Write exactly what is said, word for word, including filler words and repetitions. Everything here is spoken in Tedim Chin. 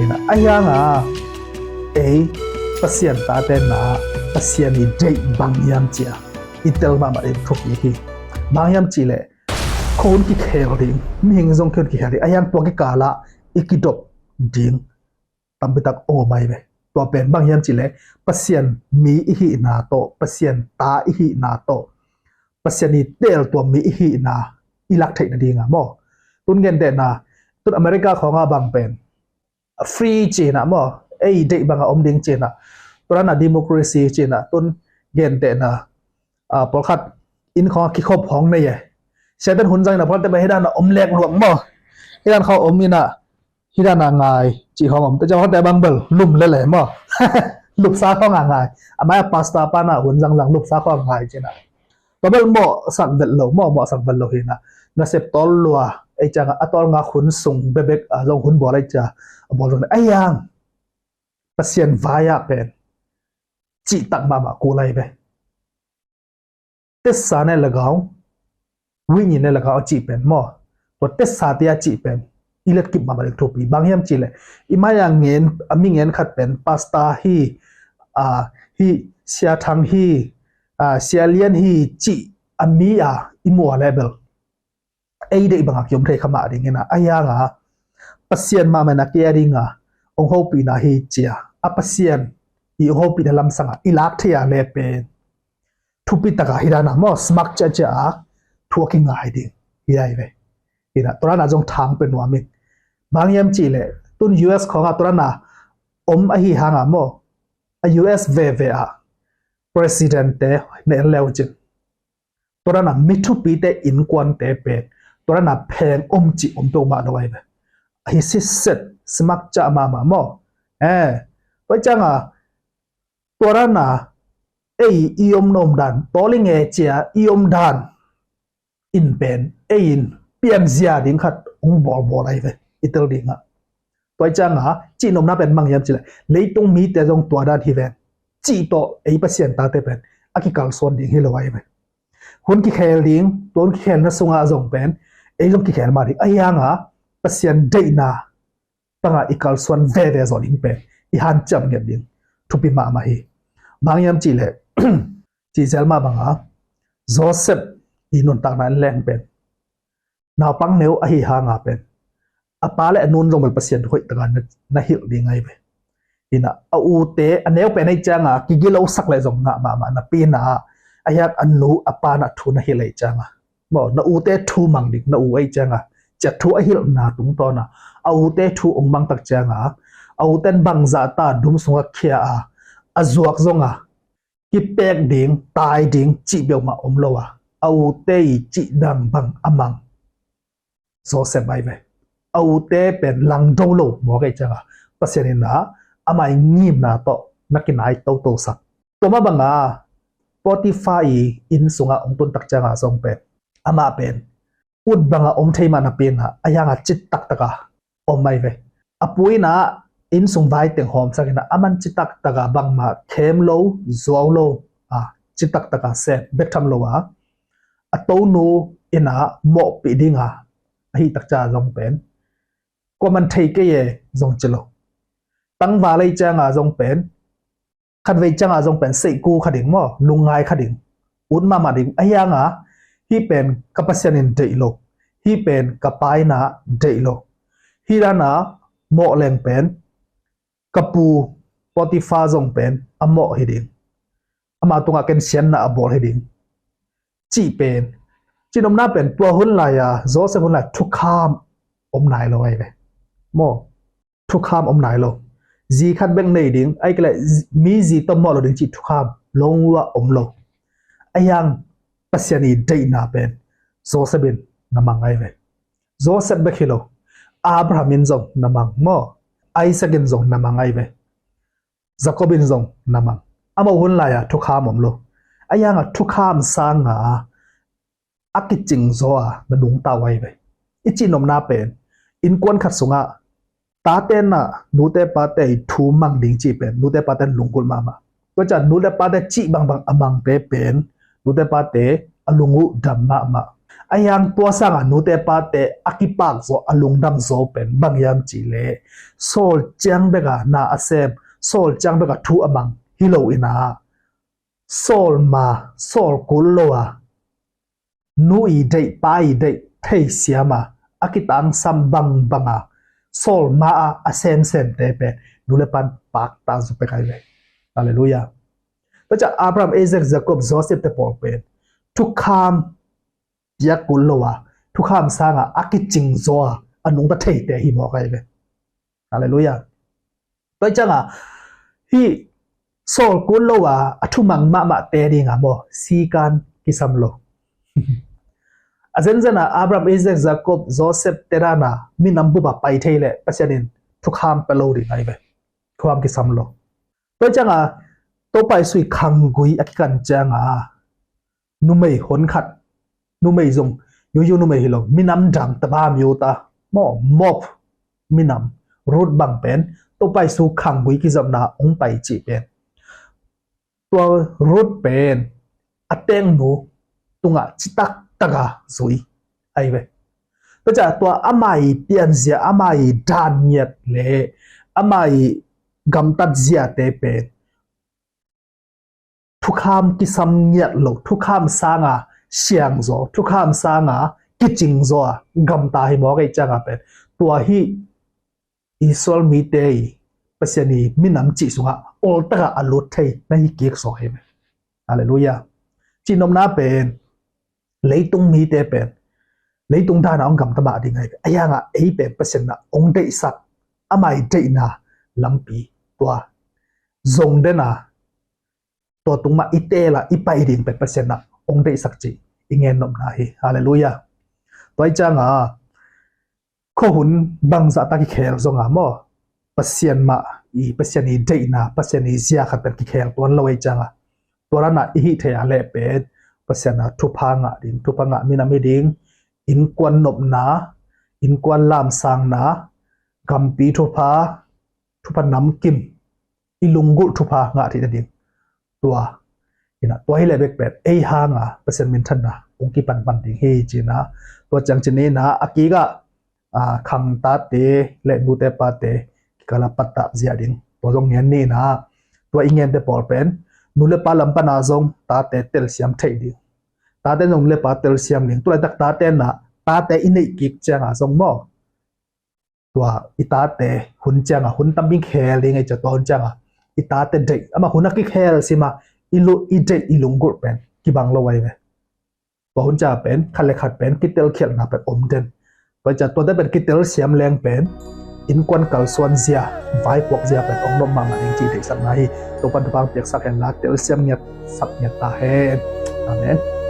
A hianga ei Pasian tate na Pasian i deih bang hiam cia i tel mahmah ding thupi hi. Bang hiam cihleh khua hun kikhel ding, mihing zong khua hun kikhel ding, a hiang tua kikalah i kidop ding tampitak om ahi ve. Tua pen bang hiam cihleh Pasian mi i hihna tawh, Pasian ta i hihna tawh, Pasian i teel tua mi i hihna i lak theih nadinga maw. Tun gentehna, tun America khawnga bang pen free cina maw, ei deih banga om ding cina, tua dana democracy cina, tun gentehna, ah, pawlkhat inn khawnga kikhop hong nei e. Satan hun zangina pawlkhatte bang hidana om lek luang maw. Hidan khaw om ina hidana ngai cih hong om. Tua ciang pawlkhatte bang bel lum lele maw. Lupsa khawnga ngai. A mai a pastor pana hun zangzang lupsa khawnga ngai cina. Tua bel mawhsak vet lo maw, mawhsak vet lo hina. Nasep tawl lua ei cianga a tawl nga hun sung bebek a zong hun bawl ei cia a bawl zong a hiang Pasian vai-ah pen cihtak mahmah kul ahi ve. Tesa ne lagau, wini ne lagau a cih pen maw, tua tesa te a cih pen i letkip mahmah ding thupi. Bang hiam cihleh i mai-a ngen, a mi ngen khat pen pastor hi, a, hi Sia Thang hi, a, Sia Lian hi cih a mi a i muh a leh bel ei deih banga kiom thei kha mah dingina, a hianga Pasian mahmah na kei a dinga hong hopihna hi cia a Pasian i hong hopihna lamsanga i lak thei a leh pen thupi taka hidana maw smak ciacia a thu a kingai ding hi ahi ve. Hina tua dana zong thang pe nuam in. Bang hiam cihleh tun U S khawnga tua dana om ahi hanga maw, a U S veve a president te ne en leu cin tua dana mi thupite innkuante pen tua dana pheng om cih om peuhmah lo ahi ve. Hi siset smak ciah mahmah maw. Eh, tua cianga tua dana ei i om na om dan, tawl i nge cia i om dan in pen ei in pianzia ding khat hong bawlbawl ahi ve i tel dinga. Tua cianga cihnopna pen bang hiam cihleh leitung mite zong tua dan hi ven cih tawh ei Pasian tate pen a kikalsuan ding hi lo ahi ve. Hun kikhel ding, tua hun kikhelna sungah zong pen ei zong kikhel mah ding. A hianga Pasian deihna tangah i kalsuan veve zawh ding pen i hanciam nget ding thupi mahmah hi. Bang hiam cihleh cihzel mah banga Joseph i nuntakna en leng pen naupang neu ahi hanga pen a pa le a nun zong bel Pasian hoih taka na, na hilh ding ahi ve. Hina a ute a neu pen ahi cianga kigilosak le zong ngah mahmah napi ina a hiak a nu a pa na thu na hilh ahi cianga maw, na ute thu mang ding, na u ahi cianga ciat thu a hilhna tungtawna a ute thu hong mangtak cianga a uten bangzahta dum sunga khia a a zuak zonga kipek ding, tai ding cih peuhmah om lo a, a ute i cih dang bang a mang Joseph ahi ve. A ute pen langdo lo mawk ahi cianga Pasian ina amah i ngimna tawh na kinai totosak. Tua mah banga Potiphar i inn sunga hong tuntak cianga zong pen amah pen ut banga om thei mah napi ina a hianga cittak taka om ahi ve. A pu ina inn sung vai teng hawmsak ina a man cittak taka bangmah khem lo, zuau lo, a cittak taka sem bek tham lo a a tonu ina mawhpih dinga ahi takcia zong pen kua man thei kei e zong ci lo. Tangval ahi cianga zong pen khatvei cianga zong pen seihku kha ding maw, lungngai kha ding, ut mahmah ding. A hianga hih pen ka Pasian in deih lo, hih pen ka pa ina deih lo. Hih dana mawh leng pen ka pu Potiphar zong pen a mawh hi ding, ama tungah ken sianna a bawl hi ding cih pen, cihnopna pen tua hun lai-a Joseph hun lai thukham om nai lo ahi ve. Maw, thukham om nai lo. Zi khat bek nei ding, ahih kei leh mi zi tawh mawh lo ding cih thukham lungua om lo. A hiang Pasian i deihna pen Joseph in na mang ahi ve. Joseph bek hi lo, Abraham in zong na mang maw, Isaac in zong na mang ahi ve. Jacob in zong na mang. Amau hun lai-a thukham om lo. A hianga thukham sanga a kicing zaw a na nungta uh ahi ve. I cihnopna pen innkuan khat sungah tate na nute pate i thu mang ding cih pen nute pate lunggulh mahmah. Tua ciang nute pate cih bangbang a mangte pen nute pate a lung uh dam mahmah. Ahi hang tua sanga nute pate a kipak zaw, a lungdam zaw pen bang hiam cih leh, Saul ciang beka na a sem, Saul ciang beka thu a mang hi lo in a, Saul ma, Saul kul lo a, nu i deih, pa i deih thei siam a, a kitangsam bangbang a, Saul ma a a semsemte pen nu le pan pakta zaw pek ahi ve. Halleluiah. Tua ciang Abraham, Isaac, Jacob, Joseph te pawl pen thukham piak kul lo a, thukham sanga a kicing zaw a, a nungta theite hi mawk ahi ve. Halleluiah. Tua cianga hih Saul kul lo a, a thumang mahmahte dinga maw, sikan kisam lo. A zenzen a Abraham, Isaac, Jacob, Joseph te dana minam bup a pai thei leh Pasian in thukham pia lo ding ahi ve. Thukham kisam lo. Tua cianga Topa Jesu i khanggui a kikan cianga numei hon khat, numei zong yuyu numei hi lo, minam dang taba mi uh ta maw, Moab minam, Ruth bang pen Topa Jesu khanggui kizopna hong pai cih pen, tua Ruth pen a tengnu tungah citak taka zui ahi ve. Tua ciang tua ama i pianzia, ama i dan ngiat le ama i gamtat ziate pen thukham kisam ngiat lo, thukham sanga siangzaw, thukham sanga kicingzaw a gamta hi mawk ahih cianga pen tua hih Israel mite i Pasian i minam cih sungah oltaka a lut thei na hi kik zaw hi ve. Halleluiah. Cihnopna pen leitung mite pen leitung dana hong gamta mah ding ahi ve. Ahi hanga ei pen Pasian na hong deihsak, ama i deihna lampi tua zong dena tua tungmah i tela i pai ding pen Pasian na hong deihsak cih i ngennopna hi. Halleluiah. Tua ahih cianga khuahun bangzah ta kikhel zonga maw, Pasian mah i, Pasian i deihna, Pasian i zia khat pen kikhel tuan lo ahih cianga tua dana i hih thei a leh pen Pasian a thupha ngah ding, thupha ngah minam hi ding, innkuan nopna, innkuan lamsangna, gampi thupha, thupha namkim, i lunggulh thupha ngah theih nading tua ina, tua hi leh bek pen ei hanga Pasian minthanna hong kipanpan ding hi ci-in a, tua ciang ci-in a, a kikah a, khangtate le nute pate kikala pattah ziah ding tua zong ngen ni ina, tua i ngente pawl pen nu le pa lam pana zong tate telsiam theih ding, tate zong nu le pa telsiam ding, tulaitak tate na tate i neih kik cianga zong maw, tua i tate hun cianga hun tampi khel ding ahih ciang tua hun cianga i tate deih ama hun a kikhel sima i lu i deih i lunggulh pen kibang lo ahi ve. Tua hun cianga pen khat le khat pen kitelkhialhna pen om den. Tua ciang tuate pen kitelsiam leng pen innkuan kalsuan zia, vaipuak zia pen om nop mahmah ding cih deihsakna hi. Topan thupha piaksak henla telsiam ngiat sak ngiat ta hen. Amen.